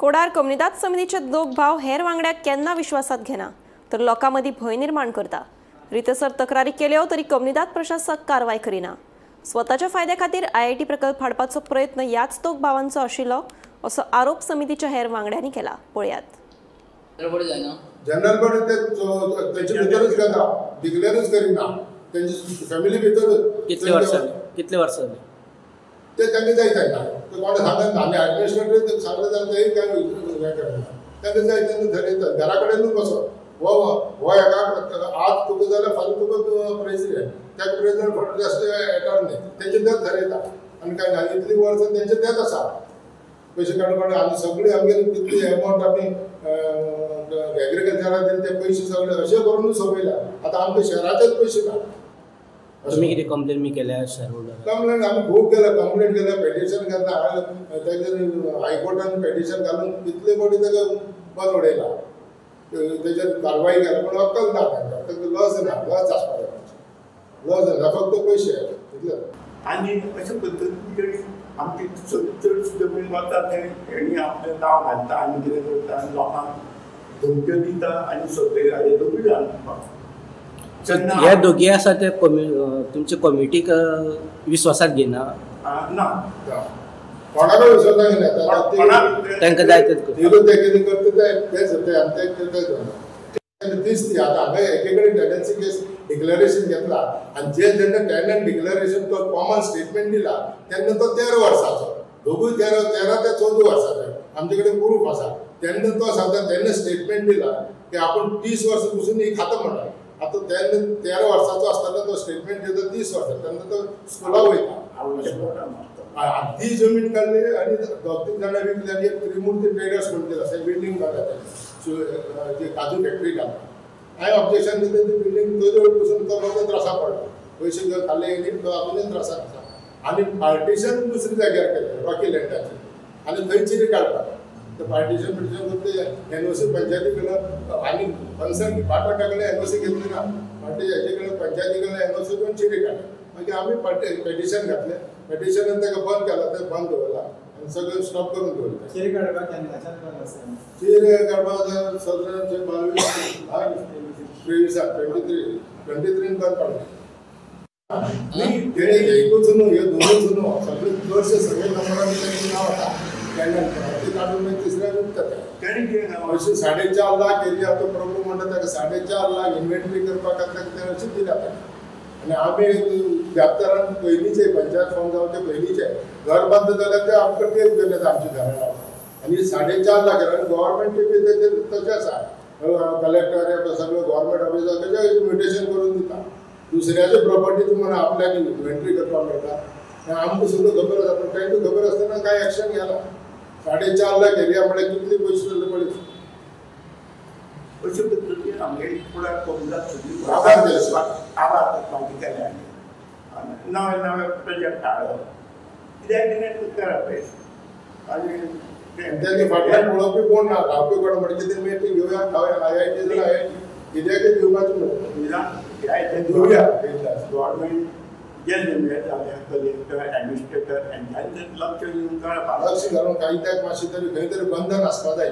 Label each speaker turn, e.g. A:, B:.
A: कोडार कोमुनिदाद समितीचे दोग भाव हेर वांगड्याक केन्ना विश्वासात घेना तर लोकां मदीं भंय निर्माण करता। रितसर तक्रारी केल्यो तरी कोमुनिदाद प्रशासक कारवाय करिना। स्वताच्या फायद्या खातीर आयआयटी प्रकल्प हाडपाचो प्रयत्न ह्याच दोग भावांचो आशिल्लो असो आरोप समितीच्या हेर वांगड्यांनी केला। पळयात।
B: जनरल बॉडी तेंचे भितरूच घेता, डिक्लेरूच करिना, तेंची फॅमिली भितरूच।
C: कितले वर्सां कितले वर्सां जाली
B: ते तांकां जाय तांकां ते कोणें सांगना आनी एडमिनिस्ट्रेटर सांगलें जाल्यार तेय कांय हें करना। तांकां जाय तेन्ना थरयता, घरा कडेनूच बसो हो हो एका आज तुका जाल्यार फाल्यां तुका प्रेसिडेंट, त्या प्रेसिडेंट फुडें जास्त एटर्नी तेंचे तेच थरयता आनी कांय ना। इतलीं वर्सां तेंचे तेच आसा, पयशे काडून काडून आनी सगळी आमगेली कितली एमावंट आमी एग्रीकल्चराक दिले ते पयशे सगळे अशें करूनूच सोंपयल्या। आतां आमकां शहराचेच पयशे ना।
C: तुम्ही कितें कंप्लेन बी केल्या शेअर होल्डर?
B: कंप्लेन आमी खूब केल्या, कंप्लेन केल्या, पेटिशन केन्ना तेजेर हायकोर्टान पेटिशन घालून कितले फावटी ताका बंद उडयला, तेजेर कारवाय केल्या, पूण अक्कल ना तांकां, तांकां लज ना, लज आसपाक जाय, लज ना, फक्त पयशे इतले।
D: आनी अशे पद्दतीन आमची चड जमीन वता थंय हेणी आपलें नांव घालता आनी कितें करता आनी लोकांक धमक्यो दिता आनी सगळे हाजे दोगूय जाण।
C: हे दोगी आसा ते तुमचे कमिटीक विश्वासात घेना
D: ना,
B: कोणाकूय विश्वासात घेना,
C: तांकां जाय तें
B: ते कितें करता तेच जाता आनी तें जाता तीच ती। आतां हांगा एके कडेन टेनन्सी केस डिक्लेरेशन घेतला आनी जे जेन्ना टेनंट डिक्लेरेशन तो कॉमन स्टेटमेंट दिला तेन्ना तो 13 वर्साचो, दोगूय 13 ते 14 वर्साचे आमचे कडेन प्रूफ आसा। तेन्ना तो सांगता, तेन्ना स्टेटमेंट दिला की आपूण 30 वर्सां पसून ही खाता म्हणटा। आतां तेन्ना 13 वर्साचो आसतना तो स्टेटमेंट दिता 30 वर्सां, तेन्ना तो स्कुलाक वयता। ती जमीन काडली आनी दोग तीग जाणां विकली आनी एक त्रिमुर्ती ट्रेडर्स म्हणून दिला, बिल्डींग बांदला तेणें, काजू फॅक्टरी घालता। हांवें ऑब्जेक्शन दिलें, ती बिल्डींग तो पसून तो म्हाका त्रासा पडलो, पयशे घेवन खाल्ले गेली तो आजुनूय त्रासाक आसा। आनी पार्टिशन दुसऱ्या जाग्यार केलें रॉकी लँडाचेर आनी थंय चिरे काडपाक ते पार्टिशन बिर्टिशन करून ते एनओसी पंचायती कडल्यान आनी कन्सर्न डिपार्टमेंटा कडल्यान एनओसी घेतली ना, पार्टी हेजे कडल्यान पंचायती कडल्यान एनओसी घेवन चिरे काडले। मागीर आमी पेटिशन घातलें, पेटिशनान ताका बंद केला, तें बंद दवरला आनी सगळें स्टॉप करून दवरलें।
E: चिरे काडपाक केन्नाच्यान बंद आसा?
B: चिरे काडपाक 17 22 23 23 बंद पडलें। न्ही तेणें एकूच न्हू, हे दोनूच न्हू, सगळे चडशे सगळे नंबरान तेंचें नांव आसा टेनंट, ते काडून मागीर तिसऱ्याक विकता ते। अशें 4.5 लाख एरिया तो प्रभू म्हणटा ताका 4.5 लाख इन्व्हेंटरी करपाक ताका तें अशें दिला ताका। आनी आमी जापदारान पयलींचे पंचायत फॉर्म जावचे पयलींचे घर बांदता जाल्यार ते आमकां टेप केले आमच्या घरा आनी 4.5 लाख आनी गव्हर्मेंट बी तेजेर तशें आसा, कलेक्टर सगळे गव्हर्मेंट ऑफिसर कशें म्युटेशन करून दिता, दुसऱ्याचे प्रॉपर्टी म्हणून आपल्याक इन्व्हेंटरी करपाक मेळटा। आमकां सुद्दां खबर आसा, पूण तांकां खबर आसतना कांय एक्शन घेना। 4.5 लाख एरिया म्हळ्यार कितले पयशे जाले पळय।
D: अशे पद्दतीन आमगेली फुडार कोमुनिदाद सगळी आभार करपाक केले आनी नवे नवे प्रोजेक्ट हाडप कित्याक कितें करप आनी
B: तेणी फाटल्यान पळोवपी कोण ना, रावपी कोण म्हणजे कितें मिटींग घेवया, खावया, आयआयटी जाल्यार आयआयटी कित्याकय दिवपाचें म्हणटा दिवया।
D: गव्हर्मेंट जे निर्णय जाले कलेक्टर एडमिनिस्ट्रेटर हेंच्यांनी लक्ष दिवन करपाक,
B: लक्ष घालून कायद्याक मातशें तरी खंय तरी बंधन आसपा जाय।